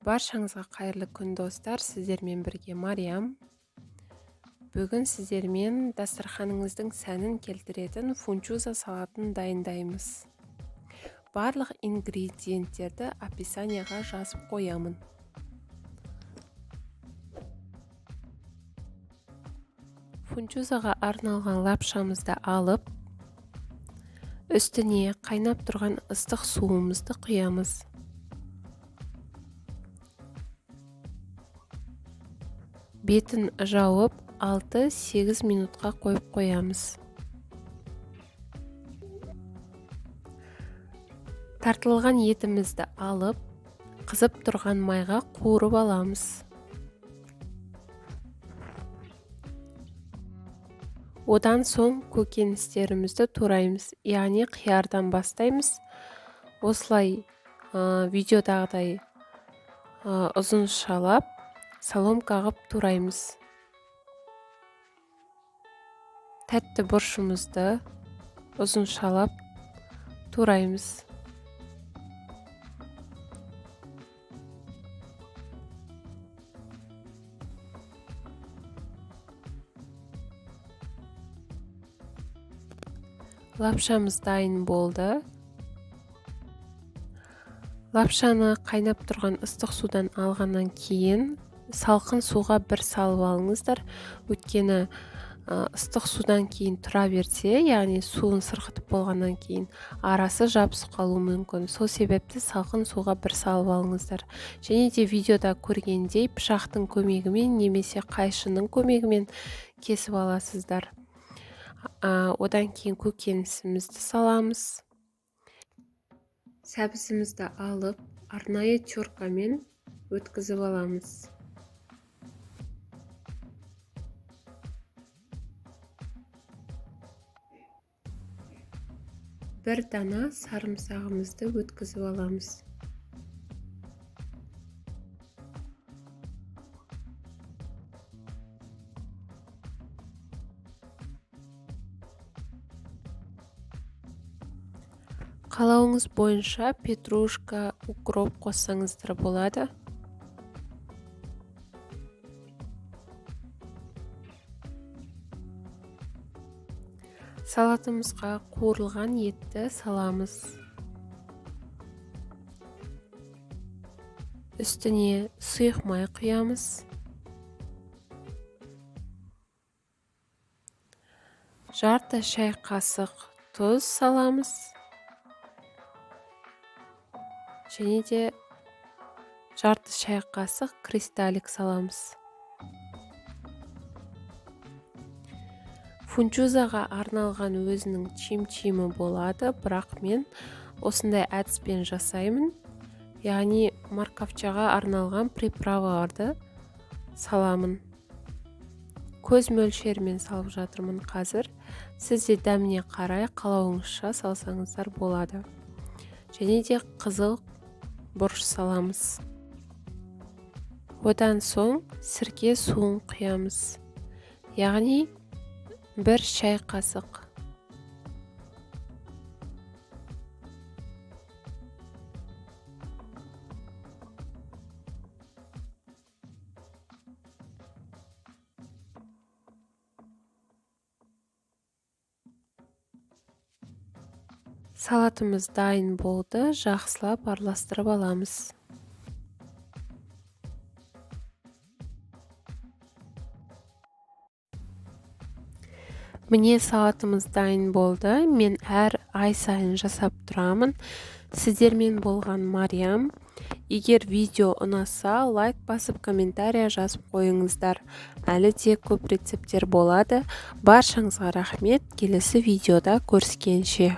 Баршаңызға қайырлы күн, достар! Сіздермен бірге Мариям. Бүгін сіздермен дастарханыңыздың сәнін келтіретін фунчуза салатын дайындаймыз. Барлық ингредиенттерді описанияға жазып қоямын. Фунчузаға арналған лапшамызды алып, үстіне қайнап тұрған ыстық суымызды құямыз. Бетін жауып, 6-8 минутқа қойып қоямыз. Тартылған етімізді алып, қызып тұрған майға қуырып аламыз. Одан соң көкөністерімізді тураймыз, яғни қиярдан бастаймыз. Осылай видеодағыдай ұзыншалап соломка қып тураймыз. Тәтті бұрышымызды ұзыншалап тураймыз. Лапшамыз дайын болды. Лапшаны қайнап тұрған ыстық судан алғаннан кейін салқын суға бір салып алыңыздар. Өйткені ыстық судан кейін тұра берсе, яғни суын сырқытып болғаннан кейін арасы жабысып қалуы мүмкін. Сол себепті салқын суға бір салып алыңыздар. Және де видеода көргендей пышақтың көмегімен немесе қайшының көмегімен кесіп аласыздар. Одан кейін көкөнісімізді саламыз. Сәбізімізді алып, арнайы теркамен өткізіп аламыз. Бір дана сарымсағымызды өткізіп аламыз. Қалауыңыз бойынша петрушка, укроп қоссаңыздар болады. Салатымызға қуырылған етті саламыз. Үстіне сұйық май құямыз. Жарты шай қасық тұз саламыз. Және де жарты шай қасық кристаллик саламыз. Фунчузаға арналған өзінің чим-чимі болады, бірақ мен осындай әдіспен жасаймын. Яғни морковчаға арналған приправаларды саламын. Көз мөлшерімен салып жатырмын қазір. Сіз де дәміне қарай қалауыңызша салсаңыздар болады. Және де қызыл бұрыш саламыз. Одан соң сірке суын құямыз. Яғни бір шай қасық. Салатымыз дайын болды, жақсылап араластырып аламыз. Міне, салатымыз дайын болды. Мен әр ай сайын жасап тұрамын. Сіздермен болған Мариям. Егер видео ұнаса, лайк басып, комментария жазып қойыңыздар. Әлі де көп рецепттер болады. Баршаңызға рахмет. Келесі видеода көріскенше.